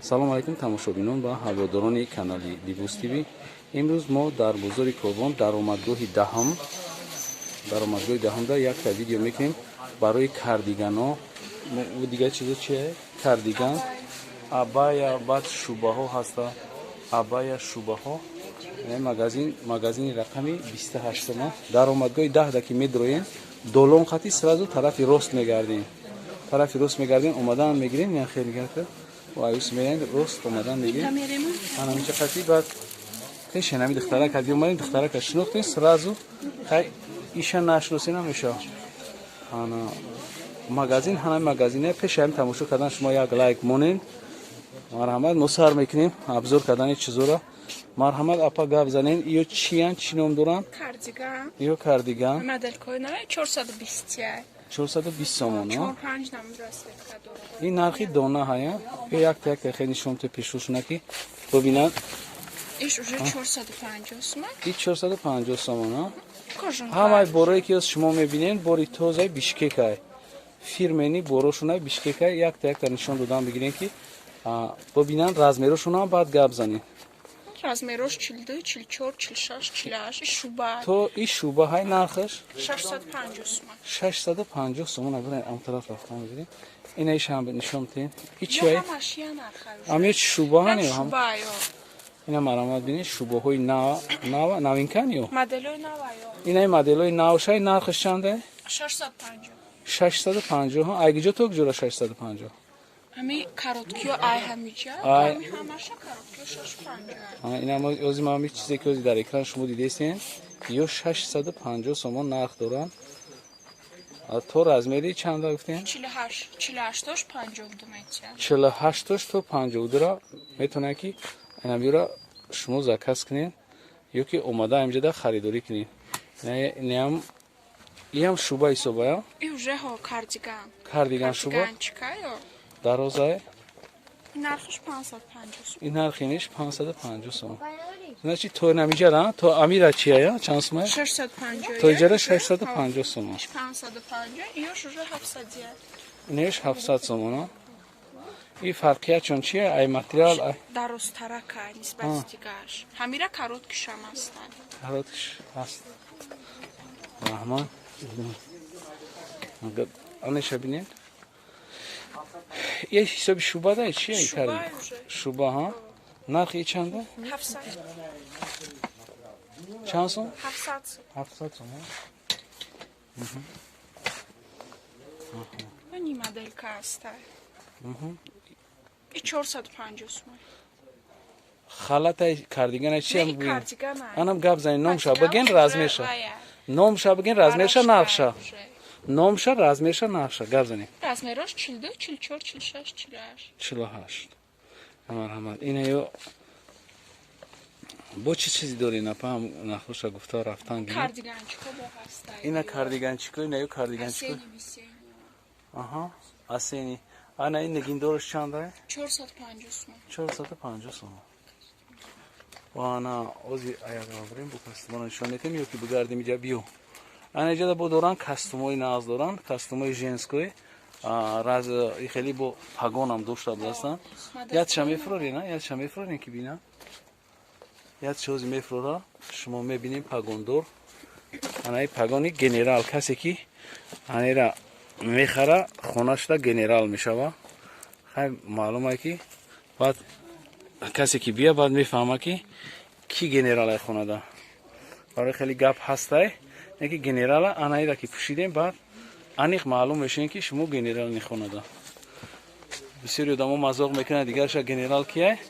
Салом алайкум, тамошобинон ва ҳаводорони канали Либос ТВ. Имрӯз мо дар бозори Корвон, даромадгоҳи даҳум, даромадгоҳи даҳумда якта видео мекунем барои кардигано. Дигар чизо чие? Кардиган, абая, баъд шубаҳо ҳаста, абая, шубаҳо. Магазин, магазини рақами 28-ума, даромадгоҳи даҳда ки медроем, долон хати сразу тарафи рост мегардем, тарафи рост мегардем, омадан мегирем, хеле аюс меян, рост омадан мегирем, анамича хати. Баъд пеши нами духтарак ади омадем, духтарака шинохтем сразу. Хай, иша нашиносе намеша. Ана магазин, ҳанами магазине пеши ҳами. Тамошо кардан шумо як лайк монен, марҳамат. Мо сар мекунем обзор кардани чизора. Марҳамат, апа, гап занен. Ё чиян, чӣ ном доранд? Кардиган. Ё кардиган. Моделкои нав, 420. 420 сомон. Чор, панҷ намуд расцветка дорад. Ин нархи дона ҳая. Ё якта якта хеле нишон те пешрӯшона, ки бибинанд. Иш уже 450 сомон. И 450 сомон. Кожанка. Ҳамаи борое ки ёз шумо мебинед, бори тозаи Бишкекай, фирменный борошунай Бишкекай. Якта якта нишон додан бигирем, ки бибинанд размерошунам, баъд гап занем. Размерош 42, 44, 46, 48. Иш шуба. То и шуба ҳай, нархаш? 650 сомон. 650 сомон. Абра ам тараф рафтан бигирем. Ина ишам нишон тин. И Ё чиай? Ҳамаш я нарха. Ам ё шуба ҳане ҳам? Шуба ё. Ина марамат бинед, шубаҳои нав, нава, новинкан ё? Моделои нава ё. Инаи моделои навшай, нархаш чанда? 650. 650. Айгиҷо то куҷора 650? Ҳами короткиё ай ҳамиҷа. Ай. Ҳами ҳамаша короткиё 650. Ина ози ма ҳами чизе ки ози дар экран шумо дидестен, ё 650 сомон нарх доранд. То размери чанда гуфтем? 48, 48-тош 52 метия. 48-тош то 52-ра метавонад, ки инамиро шумо заказ кунед ё ки омада инҷода харидорӣ кунед. Инам иам шуба ҳисобая? И уже ҳо, кардиган. Кардиган, шуба. Кардиганчика ё. Дарозае? Нархаш 550 сом. Ин нархи ниш 550 сом. Значит, то намиҷара то амира чия, чанд сомая? 650. То иҷара 650 сомон. 550, иёш уже 700 я. Инеш 700 сомон. И фарқият чон чия? Ай материал, ай? Дарозтарака нисбати дигараш. Ҳамира короткишам ҳастанд. Короткиш ҳаст. Раҳмат. Анеша бинед. Е ҳисоби шуба да, чия? Шуба уже. Шуба ҳа? Нархи чанда? 700. Чанд сом? 700 сом. 700 сом. Ани моделька ҳаста. И 450 сом. Халатай кардигана чи? Не, кардигана. Анам гап занед, номша баген, размерша. Номша баген, размерша, нархша. Номша, размерша, нархша гап занед. Размерош 42, 44, 46, 48. 48. Марҳамат. Ина ё бо чӣ чизе дорӣ, напаҳам, нахоша гуфта рафтан гирем. Кардиганчико бо ҳаста. Ина кардиганчико, ина ё кардиганчико. Осенний, весенний. Аҳа, осенний. Ана ин нигиндораш чанда? 450 сом. 450 сом. Ана ози аяқ бирем, бо костюморо нишон метем ё ки бигардем иҷа, биё. Ана иҷада бо доранд, костюмои нағз доранд, костюмои женской. Раз хеле бо пагонам дошта будастанд. Ятша мефурорӣ, на? Ятша мефурорем, ки бина. Ятша ози мефурора, шумо мебинем пагондор. Анаи пагони генерал, касе ки анера мехара, хонашда генерал мешава. Хай, маълума ки баъд касе ки бия, баъд мефаҳма, ки ки генералай хонада. Барои хеле гап ҳастай, не ки генерала анаира ки пӯшидем, баъд аниқ маълум мешавем, ки шумо генерал хонада. Бисёри одамо мазоқ мекунанд, дигарша генерал кияй?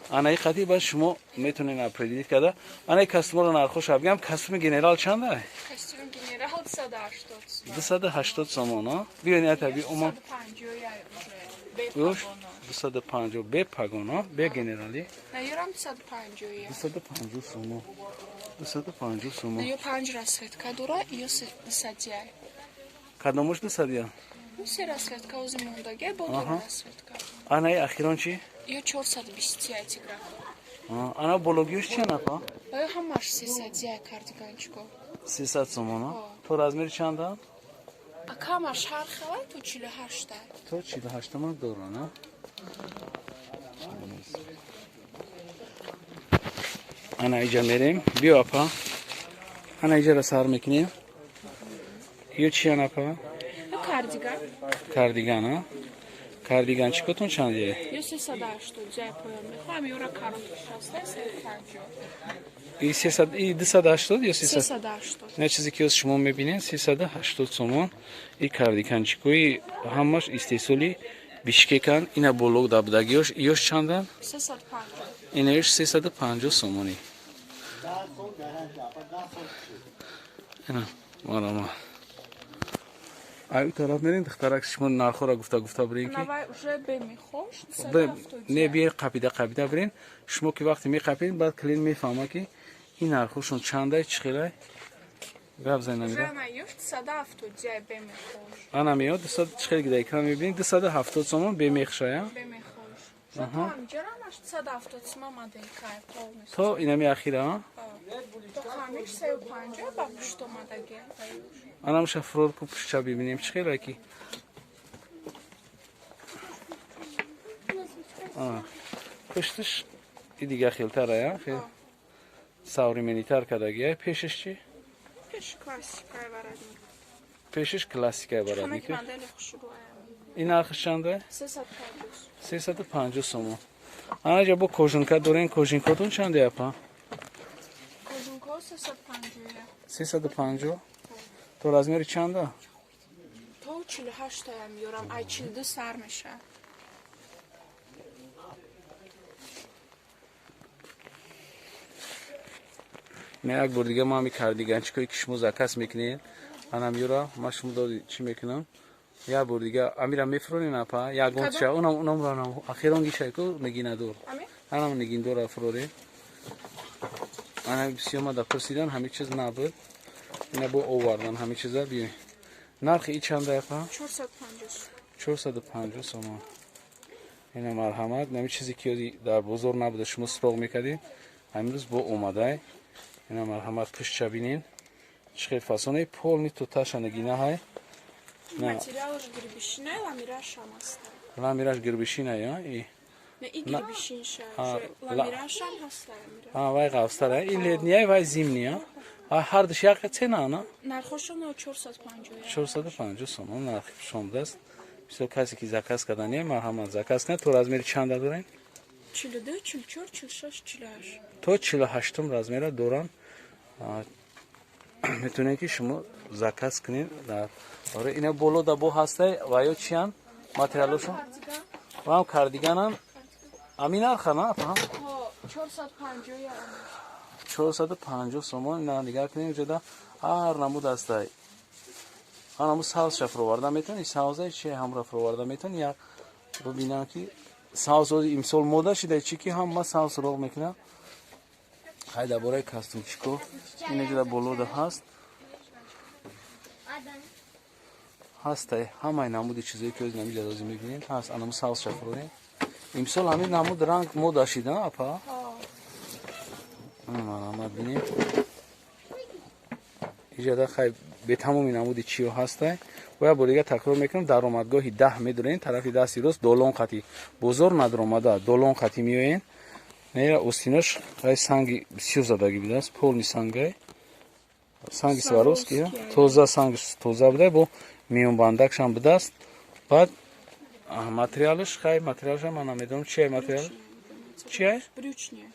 Анаи хати баъд шумо метавонед определить карда. Анаи костюморо нархоша бигам. Костюми генерал чанда? Костюм генерал 280 сом. 280 сомон, а? Биён, ята би ума. 250 я уже. Бе Уш, пагоно. 250 бе пагоно, бе генерали. На ёрам 250 я. 250 сомон. 250 сомон. На ё панҷ расцветка дора, ё 200 я. Кадомош 200 я? Ну, се расцветка ози мондаге, бо дора расцветка. Анаи ахирон чи? Ё 420 я, тигра. Ана бологиёш чи, напа? Ва ё ҳамаш 300 я, кардиганчико. 300 сомон, а? То размери чанда? А камаш ҳар хелай то 48 та. То 48 ман доран, а? Азиз, ана иҷа мерем. Биё, апа, ана иҷара сар мекунем. Ё чиян, апа? Кардиган. Кардиган, а? Кардиган чикотон чанде? Ё 380 ҷай поён мехоҳам, ёра короткиш ҳаста 350. И 300, и 280 ё 300? 380. На, чизе ки шумо мебинед, 380 сомон. И кардиганчикои ҳамаш истеҳсоли Бишкекан. Ина боло дабдагиёш, ёш чандан? 350. Инаёш 350 сомонӣ. Ина марама. Ай тараф мерем, духтарак, шумо нархҳоро гуфта гуфта бирем ки Навай уже бемехош. Не, биер, қапида қапида бирем. Шумо ки вақте меқапед, баъд клиент мефаҳма, ки ин нархҳошон чандай, чӣ хелай. Гап зай намира. Ана меёд 200, чӣ хел ки дар экран мебинед, 270 сомон бемехшая. То инами ахира. Анамша фурорку, пушча бибинем, чӣ хелай ки пушташ и дига хелтарая, хел современнитар кардагия. Пешаш чӣ? Пешаш классикай воротник. Ин нархаш чанда? 350 сомон. Анаҷа бо кожанка дорем. Кожанкотон чанде, апа? 350. То размери чанда? То 48 таям ёрам, ай 42 сар меша. Не, як бор дига ма ҳами кардиганчикое ки шумо заказ мекунед, анам юра ма шумо доди чӣ мекунам? Як бор дига амира мефуронем, апа, ягонча унам унам ахирон гишайку нигинадор. Анам нигиндора фурорем. Ана бисёр мада пурсидан, ҳами чиз набуд. Ина бо овардан ҳами чиза. Биёй. Нархи и чанда, апа? 450. 450 сомон. Ина марҳамат, нами чизе ки дар бозор набуда, шумо суроғ мекардед, ҳамирӯз бо омадай. Ина марҳамат, пушча бинен, чӣ хел фасонаи полный туташа нигина ҳай. Материалаш гирбишина, ламирашам аст. Ламираш гирбишина, я? И Не, и гирбишинша. Ламирашам ҳаст. А, вай ғафстара. И летняя, вай зимняя. А ҳардуш як цена, на? Нархошон 450. 450 сомон нархи шомдаст. Бисёр касе ки заказ кардане, марҳамат, заказ кунед. То размери чанда дорем? 42, 44, 46, 48. То 48 размера дорам. Метавонед ки шумо заказ кунед. Ора ина боло да бо ҳастай ва ё чиян материалошон? Ваам кардиганам. Ами нарха, на, апа? 450. 450 сомон. На, нигар кунем, ҷода ҳар намуд ҳастай. Ҳар намуд савзша фуроварда метавонӣ, савзаи чи ҳамра фуроварда метавонӣ. Як бибинам ки савз имсол мода шида, чи ки ҳама савз суроғ мекунам. Хай, дар бораи костюмчико ина ҷода болода ҳаст. Ҳастай ҳамаи намуди чизое ки ҳозир намиҷа дозӣ мебинем, ҳаст. Анаму савзша фурорем. Имсол ҳамин намуд ранг мода шида, апа. Марҳамат, бинем. Иҷода хай бетамоми намуди чиё ҳастай. Бояд бор дига такрор мекунам, даромадгоҳи 10 медорем, тарафи дасти рост, долон қатӣ. Бозор надромада, долон қатӣ меоен. Нера остинош хай санги бисёр задагӣ будааст, полный сангай. Санги Сваровский, тоза, санги тоза буда, бо миёнбандакшам будааст. Баъд материалаш, хай материалашам ман намедонам чия материал. Чия? Брючный.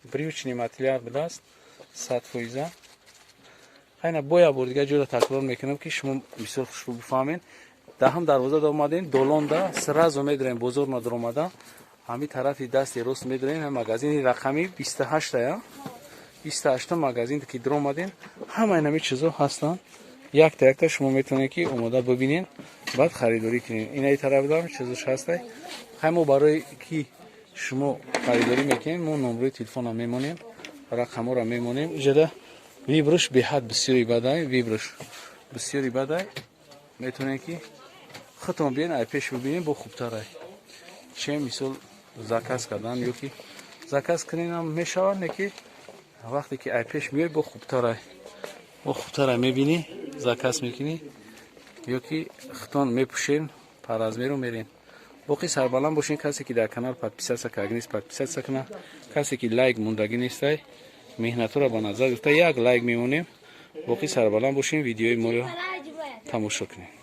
Брючный материал будааст, 100%. Хайна бо як бор дига ҷоро такрор мекунам, ки шумо бисёр хушрӯ бифаҳмед. Даҳам дарвоза омадем, долонда сразу медорем, бозор надромада. Ҳами тарафи дасти рост медорем, ҳам магазини рақами 28 я. 28 магазин ки дромадем, ҳамаи нами чизо ҳастанд. Якта якта шумо метавонед ки омода бибинед, баъд харидорӣ кунед. Инаи тараф дорам чизош ҳастай. Хай, мо барои ки шумо харидорӣ мекунед, мо номрои телефона мемонем, рақамҳоро мемонем. Иҷода выбор ш беҳад бисёри бадай, выбор ш бисёри бадай. Метавонед ки худтон биён, ай пеш бибинед, бо хубтарай. Че мисол заказ кардан ё ки заказ куненам мешавад, не ки вақте ки ай пеш меои, бо хубтарай. Бо хубтарай мебинӣ, заказ мекунӣ ё ки худтон мепӯшен, по размеру мерен. Боқӣ сарбаланд бошин. Касе ки дар канал подписаться карда нест, подписаться кунад. Касе ки лайк мондагӣ нестай, меҳнатҳоро ба назар гирифта, як лайк мемонем. Боқӣ сарбаланд бошем, видеои моро тамошо кунем.